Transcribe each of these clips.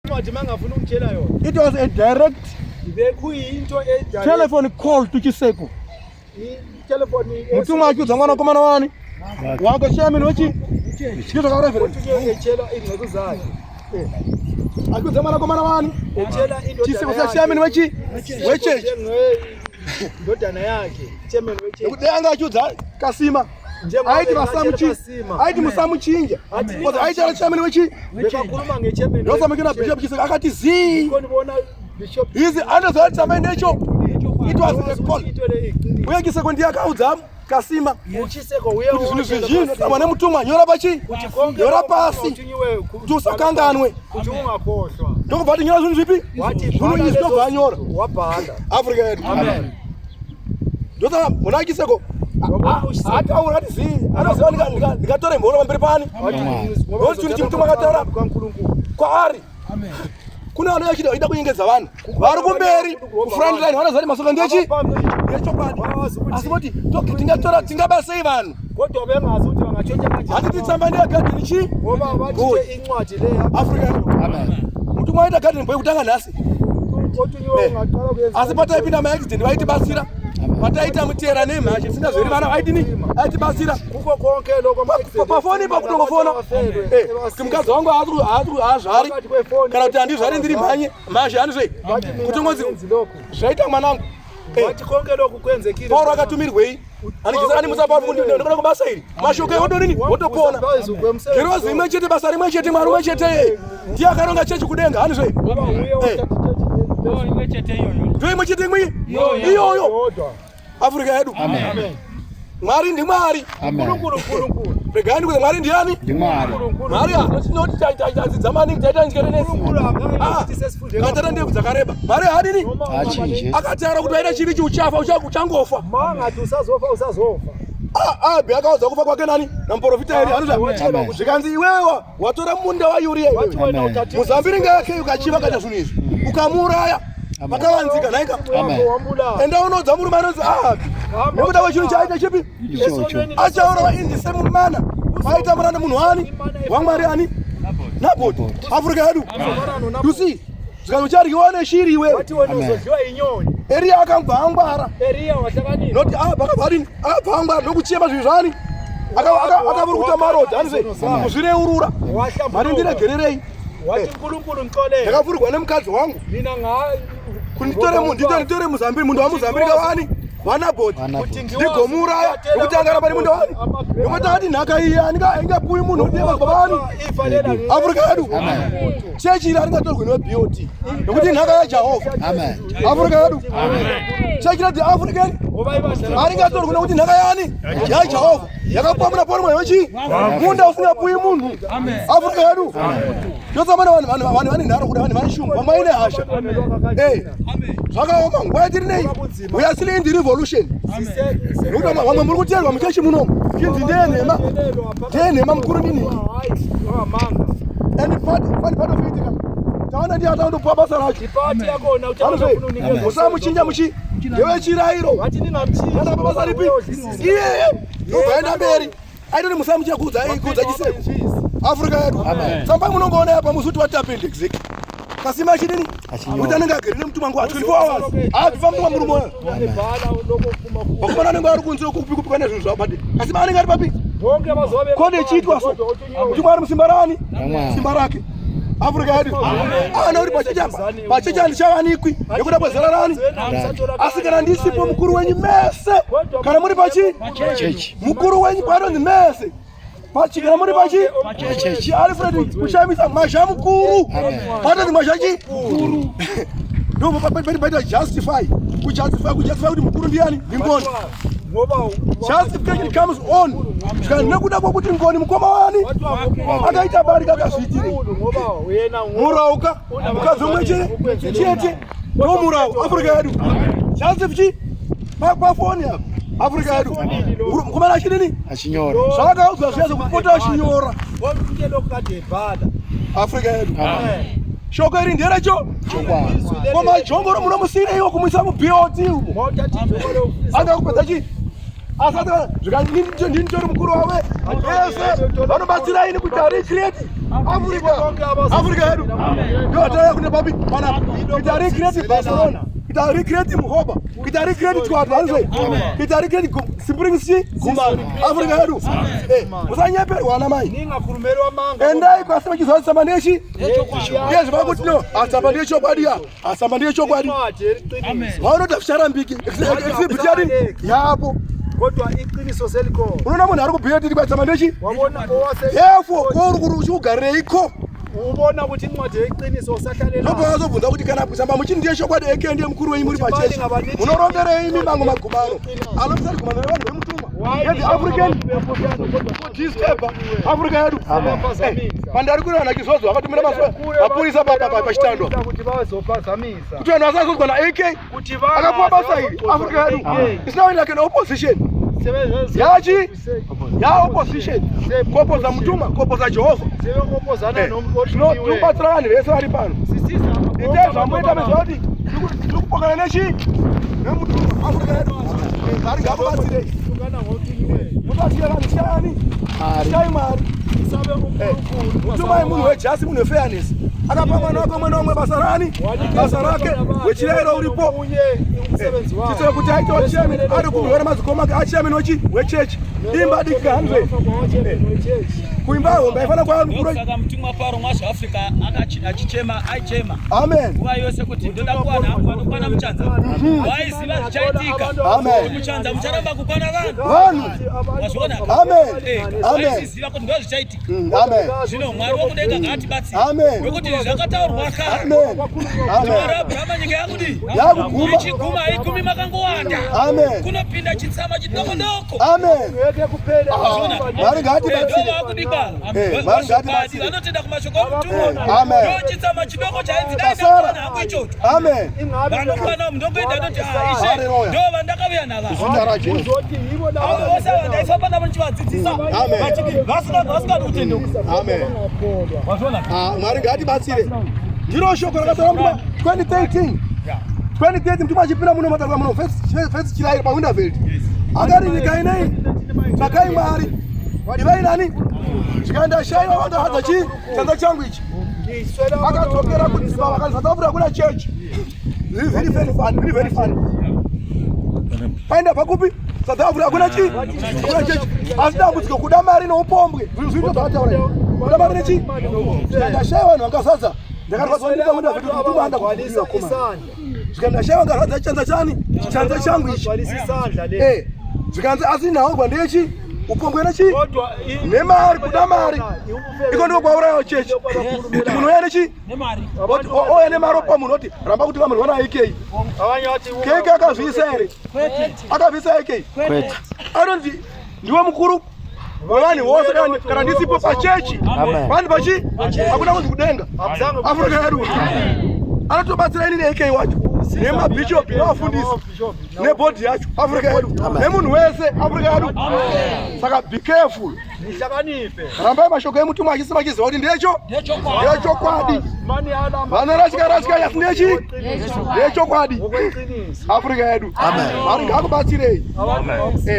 Incwadi mangafuna ukutshela yona. It was a direct Bekuyinto e telephone call to Chiseko. Telephone Mutumwa achiudza mwanakomana wani wake chairman wechi ndizvo reverend etshela ingceku zakhe. Achiudza mwanakomana wani Etshela indodana. Chiseko sa chairman wechi wechechi. Ndodana yakhe, chairman wechechi. Nekuti anga achiudza Kasima aiti vasamuchi aiti musamuchinja because aiti ari chairman wechi bekakhuluma ngechairman ndosamukina bishop Chiseko akati zii konibona bishop hizi anoziva kuti tsamba ndecho it was a call into le iqinile uye Chiseko ndiye akaudza Kasima uChiseko uye kuti zvinhu zvizhinji zvinotambwa nemutumwa nyora pachi kuti konke nyora lokhu pasi uthunyiwe kuti usakanganwe kuti ungakhohlwa ndokubva ati nyora zvinhu zvipi wathi zvinhu bhala izvi lezo ndobva anyora zinto, wabhala Africa yedu amen ndosaka muna Chiseko Ngoba uChiseko- ataura ati zii anoziva ndingatore mhoro pamberi pani Ngoba chinhu chimutumwa akataura kaNkulunkulu kwaari kune vanhu vachida vachida kunyengedza vanhu vari kumberi kufront line vanoziva kuti masoko ndechi ndechokwadi asi voti toki tingatora tingaba sei vanhu kodwa bengazi ukuthi bangatshontsha kanjani hatiti tsamba ndeyagadheni chi ngoba Good. bathi incwadi le Africa mutumwa waita garden boy kutanga nhasi othunyiwe Eh. ungaqala kuyenza asi pataipinda maaccident vaitibatsira pataita mutera nemhashe tisingazveri vana vaitini aitibatsira kukho konke lokho pafoni pakutongofona Eh, kuti mukadzi wangu haazvari kana kuti handizvari ndiri mhanye mhashe handizvei kutongonzi zvaita mwanangu Eh, wathi konke lokhu kwenzekile Pauro akatumirwei andichisa musapa ndinoda kubasa iri mashoko eodonini wotopona ngirozi imwe chete basa rimwe chete Mwari umwe chete yeye ndiye akaronga chechi kudenga handizvei ndo imwe chete imwe iyoyo Afrika yedu Mwari ndiMwari. Nkulunkulu Nkulunkulu Regai ndikuti Mwari ndiani? NdiMwari. Mwari hatinoti tadzidza maningi taita njere nesi. Nkulunkulu sesifunde Katata ndebvu dzakareba. Mwari haadini? Achinje. Akataura kuti waita chivi ichi uchafa uchangofa. mangathi usazofa usazofa Ahabhi akaudza kufa kwake nani? Namuprofita Eria. Anozva Amen. zvikanzi iwewe watora munda waUriya iwewe. wena Amen. uthathe Muzambiringa yake ukachiva kaita zvinhu izvi. Ukamuuraya. Pakavanzika nhaika. Amen. wambulala Enda unoudza murume anonzi Ahabhi. Nekuda kwechinhu chaaita chipi? Ichocho. Achaurawa in the same manner. Aita muranda munhu ani? WaMwari ani? Nabhoti. Africa yedu. You see? Zvikanzi ucharyiwa neshiri iwewe. wathi wena Amen. uzodliwa inyoni Eriya akabva angwara. Eriya wahlakanipha Noti Ahabhi akabva adini? Akabva angwara ndokuchema zvinhu zvani? Akaburukuta marodha anizve kuzvireurura. Mwari ndiregererei. wathi Nkulunkulu ngixolele Ndakavhurigwa nemukadzi wangu. mina nga Kuti nditore muzambiri munhu wamuzambiri kawani? WaNabhoti. WaNabhoti. Ndigomuuraya nekuti angara pane munda wani? Nekuti akati nhaka iyi haingapuwi munhu kuti baba vani? Africa yedu. Chechi iri haringatorwi neBOT nekuti nhaka yaJehovha. Amen. Africa yedu. Chechi rati African haringatorwi nekuti nhaka yani yaJehovha yakapuwa muna Paul mwana wechi munda usingapuwi munhu. Africa yedu. Ndotsamana vanhu vanhu vanhu vane nharo kuda vanhu vane shungu vamwe vaine hasha. Eh. Zvakaoma nguva yatiri nei. We are still in the revolution. Nekuti vamwe muri kuteerwa muchechi munomu. Chinzi ndeyenhema. Ndeyenhema mukuru ndinhingi. And part of it ka. Taona ndiye ataondopuwa basa racho. Ipati yakona Anozve musamuchinja muchi ndewechirayiro. wathi ningamtshintsha Kana basa ripi? Iyeye ndobva enda mberi. Aitoti musamuchinja kuudza kuudza Chiseko. Africa yedu. Tsamba munongoona apa musi kuti what happened exactly. Kasima chidini? Achinyora. Kuti anenge agere nemutumwa nguva 24 hours. Haabva mutumwa murume uyo. ebhala lokho kuphuma kuwo Vakomana anenge ari kunze kupi kupi pane zvinhu zvavo but Kasima anenge ari papi? bonke bazobe Kode ichiitwa so. Mutumwa ari musimba rani? RaMwari. Simba rake. Africa yedu. Ana uri pachechi apa. Pachechi handichavanikwi nekuda kwezera rani? Asi kana ndisipo mukuru wenyu mese kana muri pachi Chechi. mukuru wenyu panonzi mese pachi kana muri pachi Pachechi. Alfred kushamisa mwazha mukuru Amen. panonzi mwazha chi ndo paita justify kujustify kujustify kuti mukuru ndiani ndingoni ngoba justification comes on zvikani nekuda kwekuti ngoni mukoma wani akaita barika akazviitire ngoba yena murauka mukadzi umwe chete chete ndo murau Africa yedu justify chi pafoni apa Africa yedu mukomana achidini Achinyora. zvakaudzwa zviya zvekupota achinyora konke lokhu kade ebhala Africa yedu shoko iri nderecho Chokwadi. komajongoro munomusiyire iwo kumuisa muBOT umo mawuthatha ijoko anga kupedza chi Asati zvika ndini mukuru wave vese vanobatsira ini kuti recreate Africa. Africa yedu ndo atauya kune papi panapa kuita recreate Barcelona, kuita recreate Mhoba, kuita recreate Twatwa, anzwe kuita recreate Springs chi Africa yedu. Musanyeperwa, ana mai. Ningakhulumeli wamanga. Endai kwasema chizotsamba ndechi ndezvo vakuti no, asamba ndiye chokwadi ya asamba ndiye chokwadi. Incwadi yeliqiniso. Vaunoti hazvicharambiki, exhibit yadi yapo. Kodwa iqiniso selikhona. Unoona munhu ari kubhuya tiri kwatsamba ndechi Wabona owase therefore kuri kuri uchikugareiko. Ubona ukuthi incwadi yeqiniso usahlalela. Ndobva kuti kana kusamba muchini ndiye chokwadi, eke ndiye mukuru wenyu muri pachechi, munoronderei mimango magumano anomusati gumano revanhu vemutumwa yedhi African disturb Africa yedu. Pandari kuri vanhu achizodzo vakatumira mapurisa pachitando kuti vazophazamisa kuti vanhu vasazodzwa naAK. Kuti Akapuwa basa iri Africa yedu is now like an opposition yachi yaopposition kuopoza mutumwa, kuopoza Jehovha. Sebekopozana. Tinobatsira vanhu vese vari pano. Itai zvamunoita meziva kuti tiri kupokana nechi nemutumwa. Africa yedu, Mwari ngakubatsirei. Mubatsire vanhu, siyani, siyai Mwari. Mutumai munhu wejasi, munhu wefairness, akapa mwana wake umwe naumwe basa rani, basa rake. Wechirayiro uripo chitseve kuti aitewo chairman, ari kurwera madzikoma ake achairman wechi wechechi. Imba diki kahanzwe kuimba hombe aifana kwa mukuru. Saka mutumwa Pauro mwazvaafrica achichema, aichema Amen. nguva yose kuti ndoda kuwana hangu vanokwana muchanza. Waiziva zvichaitika. Amen. Kuti muchanza mucharamba kukwana vanhu. Vanhu. Wazviona? Amen. Amen. Waiziziva kuti ndo zvichaitika. Amen. Zvino Mwari wokudenga ngaatibatsire. Amen. Nokuti zvakataurwa kare. Amen. Mwari Amen. Abrahama, nyika yakudi Yakuguma. ichiguma, haigumi makangowanda. Amen. Kunopinda chitsama chidoko doko. Amen. Mwari ngaatibatsire. Ndovakudikwa. Mwari ngaatibatsire. Vanotenda kumashoko omutumwa. Amen. Ndo chitsama chidoko chainzi dai Tasara. ndakuwana hangu ichocho. Amen. Vanokwana ndongoenda ndoti, "Ah, ishe, Hallelujah. ndo vandakauya nava." Zita raJesu. Avo vose ava ndaifamba navo ndichivadzidzisa. Amen. Vachiti vasingadi kutendeuka. Amen. Wazviona? Ah, Mwari ngaatibatsire. Ndiro shoko rakataura mutumwa 2013. 2013 mutumwa achipinda muno mataura muno first chirayiro paWinterveld, akati nyika inei tsvakai Mwari, ivai nani. Zvikaenda shaiwa vandahadza chii chanza changu ichi. Akadzokera kuZimbabwe akati South Africa kuna chechi. Very very very funny, very very funny. Paenda pakupi? South Africa hakuna chii, hakuna chechi. Asi dambudziko kuda mari noupombwe. Zvinhu zvito zvakataura izvi. Kuda mari nechi. Ndashaiwa vanhu vakazadza. Ndakarwadziwa ndika muda kuti mutumwa anda kubudirira koma. Zvikandashaiwa ngazadza chanza chani, chanza changu ichi. Zvikanzi asi nhaurwa ndechi upombwe nechi nemari, kuda mari. Iko ndiko kwaurayiwa chechi, kuti munhu uya nechi ouya nemari opa munhu oti ramba kuti vamurwa naAK. Keke akazviisa here? Akazviisa AK? Anonzi ndiwe mukuru wevanhu vose kana ndisipo pachechi. Amen. Vanhu pachi hakuna kunzi kudenga. Afrika yedu anotobatsira inini AK wacho nemabhishopi nevafundisi nebhodhi yacho. Afrika yedu nemunhu wese, Afrika yedu. Saka be careful. Nihlakaniphe. Rambai mashoko emutumwa achisima chiziva kuti ndecho ndechokwadi. Vanorasika rasika, asi ndechi ndechokwadi. Ngokweqiniso. Afrika yedu, Mwari ngakubatsirei.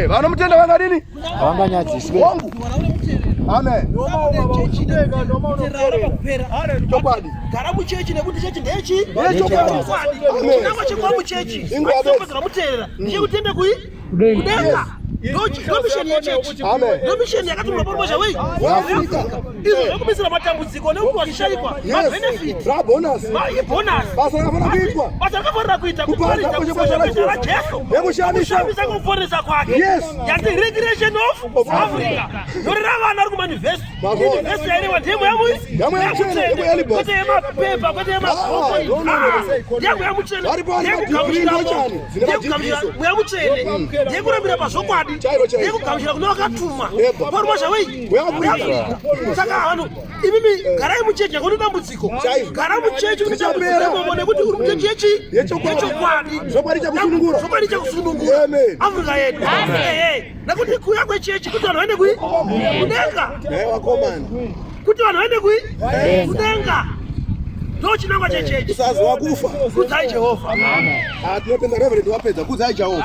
Vanomutenda vangadini? Havanganyadziswi. Hongu, amen. Noma ubaba noma unokuterera. Chokwadi. Gara muchechi nekuti chechi ndechi Ndechokwadi. Amen. Chinangwa chekuva muchechi Ingwabe. achitopedzera muteerera ndechekutenda kui kudenga. Ndo mission yechechi. Amen. Ndo mission yakatumwa parumasha wei Weafrica. Izvo zvekumisira matambudziko nekuti wazvishaikwa mabenefit. Rabonus. Ibonus. Basa rakafanira kuitwa. Basa rakafanira kuita Kuparidza kuparidza kwezita kuparidza raJesu. raJesu. Nekushamisa. Kushamisa kuporesa kwake. Yati recreation of Africa yorera vana ari kumanivhesiti. Mavona. Yunivhesiti yairewa ndemweya Yamweya mutsvene, yemweya Elibas. kwete yemapepa, kwete Ah, no, no, no. yemweya mutsvene. Varipo vane madegree ndochani, dzine madegree so. Mweya mutsvene ndeyekuramira pazvokwadi. Chairo, chairo. Ndeyekugamuchira kune vakatumwa. Eba. Parumasha wei Weafrica. Saka vanhu imimi garai muchechi hakuna dambudziko. Chaizvo. Gara muchechi une Zvichapera. dambudziko imomo nekuti uri muchechi yechi Yechokwadi. yechokwadi. Zvokwadi chakusunungura. Zvokwadi chakusunungura. Amen. Afrika yedu. Nekuti kuuya kwechechi kuti vanhu vaende kui kudenga. Wakomana. Kuti vanhu vaende kui kudenga, ndo chinangwa chechechi. Usaziwa kufa. Kudzai Jehovha. Ah, tinotenda Reverend wapedza. Kudzai Jehovha.